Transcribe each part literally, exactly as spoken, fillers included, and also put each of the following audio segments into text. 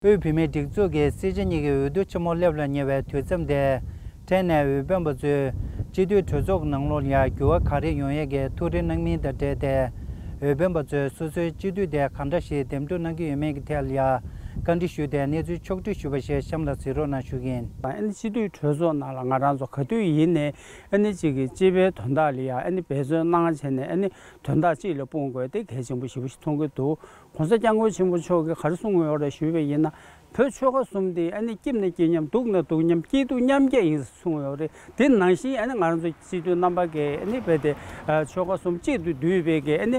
དབུས་བོད་མིའི་སྒྲིག་འཛུགས་ཀྱི་སྲིད་སྤྱི་གཉིས་ཀྱི་འོས་བསྡུ་ཆེན་མོ་སླེབས་ལ་ཉེ་བའི་དུས་མཚམས་དེར། འཕྲལ་ནས་འོས་འཕེན་པ་ཚོས་སྤྱི་འཐུས་གྲོས་ཚོགས་ནང་ལོགས་ལ་ཡང་འགྱུར་བ་ག་རེ་ཡོང་ཡས་ཀྱི་ཐུགས་འདུན་གནང་མིན་དང་འབྲེལ་ཏེ། འོས་འཕེན་པ་ཚོས་སོ་སོའི་སྤྱི་འཐུས་དེ་ག་འདྲ་ཞིག་འདེམས་སྒྲུག་གནང་གི་ཡོད་མེད་ཀྱི་ཐད་ལ་ཡང་བཀའ་འདྲི་ཞུས་ཏེ། གནས་ཚུལ་ཕྱོགས་བསྒྲིགས་ཞུས་པ་ཞིག་གཤམ་ལ་གཟིགས་རོགས་གནང་ཞུ་གི་ཡིན། ཨ་ནི་སྤྱི་འཐུས་གྲོས་ཚོགས་ནང་ལ་ང་རང་ཚོ་ག་དུས་ཡིན་ནའི་ཨ་ནི་གཅིག་གི་སྤྱི་པའི་དོན་དག་ལ་ཡང་ཨ་ནི་འབད་བརྩོན་གནང་བྱས་ནས་ཨ་ནི་དོན་དག་གཅིག་ལ་སྤུངས་དགོས་དེ་གལ་ཆེན་པོ་ཞེ་པོ་ཞིག་མཐོང་གི་འདུག། ༸གོང་ས་༸སྐྱབས་མགོན་ཆེན་པོ་མཆོག་གིས་ག་རེ་གསུངས་ཡོད་རེད་ཞུས་པ་ཡིན་ན། བོད་ཆོལ་ཁ་གསུམ་དེ་ཨ་ནི་སྐྱིད་ན་སྐྱིད་མཉམ། སྡུག་ན་སྡུག་མཉམ། སྐྱིད་སྡུག་མཉམ་སྐྱེད་ཡིན་གསུངས་ཡོད་རེད། དེ་ནང་བཞིན་ཨ་ནི་ང་རང་ཚོ་སྤྱི་འཐུས་རྣམ་པ་གིས་ཨ་ནི་རྦད་དེ་ཆོལ་ཁ་གསུམ་གཅིག་ཏུ་བསྡུས་པའི་གི་ཨ་ནི་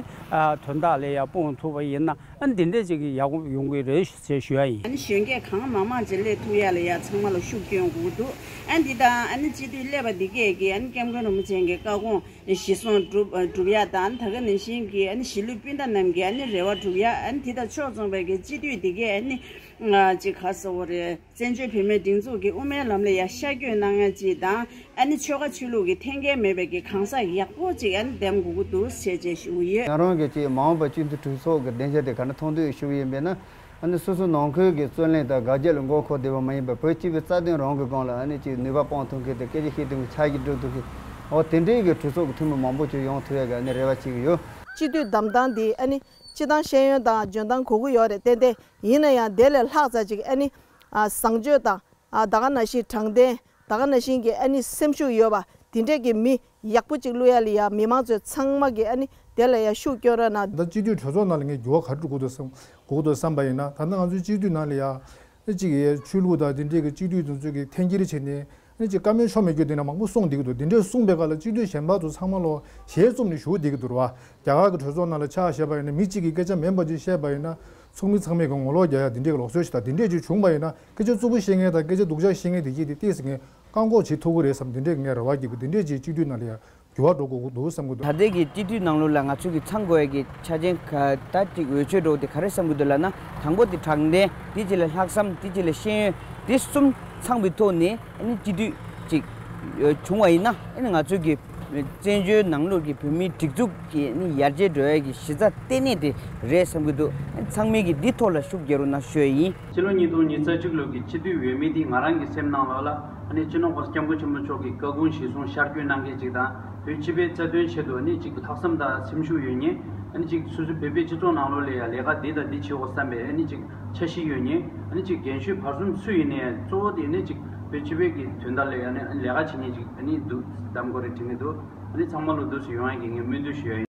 དོན་དག་ལ་ཡང་སྤུངས་ཐུབ་པ་ཡིན་ན་ཨ་ནི་འདི་འདྲས་ཅིག་ཡག་པོ་ཡོང་གི་རེད་ཞེས་ཞུ་ཡ་ཡིན། ཨ་ནི་གཞོན་སྐྱེས་གང་མང་མང་ཅིག་སླེབས་ཐུབ་ཡ་ལ་ཡ་ཚང་མ་ལ་ཤུགས་སྐྱོན་དགོས་ཀྱི་འདུག། ཨ་ནི་འདི་དང་ཨ་ནི་སྤྱི་འཐུས་སླེབས་པ་འདི་གས་ཀྱིས་ཨ་ནི་སྐྱབས་མགོན་རིན་པོ་ཆེ་གི་བཀའ་དགོངས་གཞི་བཟུང་སྒྲུབ་སྒྲུབ་ཡ་དང་། ད་ག་ནང་བཞིན་གྱི་ཨ་ནི་གཞིས་ལུས་སྤུན་ཟླ་རྣམས་ཀྱི་ཨ་ནི་རེ་བ་སྒྲུབ་ཡ། ཨ་ནི་དེ་དང་ཕྱོགས་མཚུངས་པའི་གི་སྤྱི་འཐུས་འདི་གས་ཨ་ནི་ཅིག་ག་ཟེར་བ་རེད། བཙན་བྱོལ་བོད་མིའི་སྒྲིག་འཛུགས་ཀྱི་དབུ་མའི་ལམ་ལ་ཡ་ཤར་བསྐྱོད་གནང་ཡ་ཅིག་དང་། ཨ་ནི་ཆོལ་ཁ་ཆོས་ལུགས་ཀྱི་འཐེན་འཁྱེར་མེད་པའི་གི་གང་ཟག་ཡག་པོ་ཅིག་ཨ་ནི་འདེམས་དགོས་ཀྱི་འདུག་ཟེར་བྱས་ཞུ་གི་ཡོད། ང་རང་གིས་ཅིག་མ་འོངས་པ་སྤྱི་འཐུས་གྲོས་ཚོགས་ཀྱི་སྡིངས་ཆ་དེ་ག་འདྲ་མཐོང་འདོད་ཞུ་གི་ཡིན་པས་ན། ཨ་ནི་སོ་སོ་ནང་ཁུལ་གྱི་རྩོད་གླེང་དང་དགག་བྱ་ལ་མགོ་འཁོར་བསྡད་པ་མ་ཡིན་པར། བོད་སྤྱི་པའི་རྩ་དོན་རང་གི་སྒང་ལ་ཨ་ནི་ཅིག་ནུས་པ་སྤུངས་ཐུབ་མཁན་དང་སྐད་ཆ་བཤད་ཐུབ་མཁན། འཆར་གཞི་བསྒྲུབ་ཐུབ་མཁན། འོ་དེ་འདྲའི་གི་གྲོས་ཚོགས་ཀྱི་འཐུས་མི་མང་པོ་ཅིག་ཡོང་ཐུབ་ཡ་གི་ཨ་ནི་རེ་བ་བྱེད་ཀྱི་ཡོད། སྤྱི་འཐུས་བདམས་སྟངས་འདི་ཨ་ནི་སྤྱི་བཏང་ཤེས་ཡོན་དང་འཇོན་ཐང་དགོས་ཀྱི་ཡོད་རེད། ཏན་ཏན་ཡིན་ན་ཡང་དེ་ལས་ལྷག་ཙམ་ཅིག་ཨ་ནི་ཨ་བཟང་སྤྱོད་དང་། ཨ་ད་ག་ནང་བཞིན་དྲང་བདེན། ད་ག་ནང་བཞིན་གྱི་ཨ་ནི་སེམས་ཤུགས་ཡོད་པ་དེ་འདྲས་ཀྱི་མི་ཡག་པོ་ཅིག་བླུག་ཡ་ལ་ཡ་མི་མང་ཚོས་ཚང་མ་གིས་ཨ་ནི་དེ་ལ་ཡ་ཤུགས་སྐྱོན་རོགས་གནང་། ད་སྤྱི་འཐུས་གྲོས་ཚོགས་ནང་ལ་ངས་འགྱུར་བ་ག་རེ་འགྲོ་དགོས་འདུག་བསམ་དགོས་ཀྱི་འདུག་བསམ་པ་ཡིན་ན། ད་ལྟ་ང་ཚོའི་སྤྱི་འཐུས་ནང་ལ་ཡ་ཨ་ནི་གཅིག་གི་ཆོས་ལུགས་དང་དེ་འདྲས་ཀྱི་སྤྱི་འཐུས་དེ་ཚོ་གིས་འཐེན་འཁྱེར་བྱས་ནས་ཨ་ནི་གཅིག་བཀའ་མོལ་ཆོ་མེད་རྒྱུ་དེ་འདྲ་མང་པོ་གསུངས་བསྡད་ཀྱི་འདུག། དེ་འདྲས་གསུངས་པའི་སྐབས་ལ་སྤྱི་འཐུས་གཞན་པ་ཚོ་ཚང་མ་ལོ་ཞལ་བཙུམ་ནས་བཞུགས་བསྡད་ཀྱི་འདུག་རེད་བ། རྒྱ་གར་གྱི་གྲོས་ཚོགས་ནང་ལ་ཆ་བཞག་པ་ཡིན་ན། མི་གཅིག་གིས་སྐད་ཆ་མིན་པ་ཅིག་བཤད་པ་ཡིན་ན། ཚོགས་མི་ཚང་མས་ཀྱི་ངོ་ལོག་རྒྱག་ཡ་འདི་འདྲའི་ལུགས་སྲོལ་ཞིག་དང་། འདི་འདྲས་ཅིག་བྱུང་བ་ཡིན་ན། སྐད་ཆ་རྩུབ་པོ་བཤད་མཁན་དང་སྐད་ཆ་སྡུག་ཅག་བཤད་མཁན་དེ་གྱིས་དེ་ཏོག་ཙམ་ངས་བཀག་འགོག་བྱེད་ཐུབ་ཀྱི་རེད་བསམ། འདི་འདྲས་ཀྱི་ངས་རེ་བ་རྒྱག་གི། འདི་འདྲས་ཀྱི་སྤྱི་འཐུས་ནང་ལ་ཡང་འགྱུར་བ་འགྲོ་དགོས་ཀྱི་འདུག་བསམ་གྱི་འདུག། ད་ལྟའི་གི་སྤྱི་འཐུས་ནང་ལོགས་ལ་ང་ཚོས་ཀྱི་ཚང་དགོས་ཡ་གི་ཆ་རྐྱེན་ག་ད་ཅིག་འོས་ཆོས་འགྲོ་དེ་ག་རེ་བསམ་གྱི་འདུག་ལབ་ན། དང་པོ་དེ་དྲང་བདེན། དེ་རྗེས་ལ་ལྷག་བསམ། དེ་རྗེས་ལ་ཤེས་ཡོན། དེ་གསུམ་ཚང་བའི་ཐོག་ནས་ཨ་ནི་སྤྱི་འཐུས་ཅིག་བྱུང་བ་ཡིན་ན། ཨ་ནི་ང་ཚོས་ཀྱི་བཙན་བྱོལ་ནང་ལོགས་ཀྱི་བོད་མིའི་སྒྲིག་འཛུགས་ཀྱི་ནི་ཡར་རྒྱས་འགྲོ་ཡ་གི་གཞི་རྩ་ལྟེ་གནས་དེ་རེད་བསམ་གྱི་འདུག། ཚང་མས་ཀྱི་འདི་ཐོག་ལ་ཤུགས་རྒྱག་རོགས་གནང་ཞུ་ཡ་ཡིན། ཕྱི་ལོ་ཉིས་སྟོང་ཉི་ཤུ་རྩ་གཅིག་ལོ་གི་སྤྱི་འཐུས་འོས་མི་འདི་ང་རང་གི་སེམས་ནང་ལོགས་ལ་ཨ་ནི་སྤྱི་ནོར་༸གོང་ས་༸སྐྱབས་མགོན་ཆེན་པོ་མཆོག་གི་བཀའ་དགོངས་གཞིར་བཟུང་ཤར་བསྐྱོད་གནང་མཁན་ཅིག་དང་། བོད་སྤྱི་པའི་རྩ་དོན་ཆེད་དུ་ཨ་ནི་ཅིག་ལྷག་བསམ་དང་སེམས་ཤུགས་ཡོད་མཁན། ཨ་ནི་ཅིག་སོ་སོའི་བོད་པའི་སྤྱི་ཚོགས་ནང་ལོགས་ལ་ཡང་ལས་ཀ་འདི་དང་འདི་བྱེད་དགོས་བསམ་པའི་ཨ་ནི་ཅིག་འཆར་གཞི་ཡོད་མཁན། ཨ་ནི་ཅིག་རྒན་གཞོན་བར་གསུམ་སུ་ཡིན་ནའི་གཙོ་བོ་དེ་ནི་ཅིག་བོད་སྤྱི་པའི་གི་དོན་དག་ལ་ཡང་ནི་ལས་ཀ་བྱེད་མཁན་ཅིག་ཨ་ནི་འདུག་བདམས་དགོས་རེད་དྲན་གྱི་འདུག། ཨ་ནི་ཚང་མ་ལོ་འདུག་སེ་ཡོང་ཡ་གི་ངས་སྨོན་འདུན་ཞུ་ཡ་ཡིན།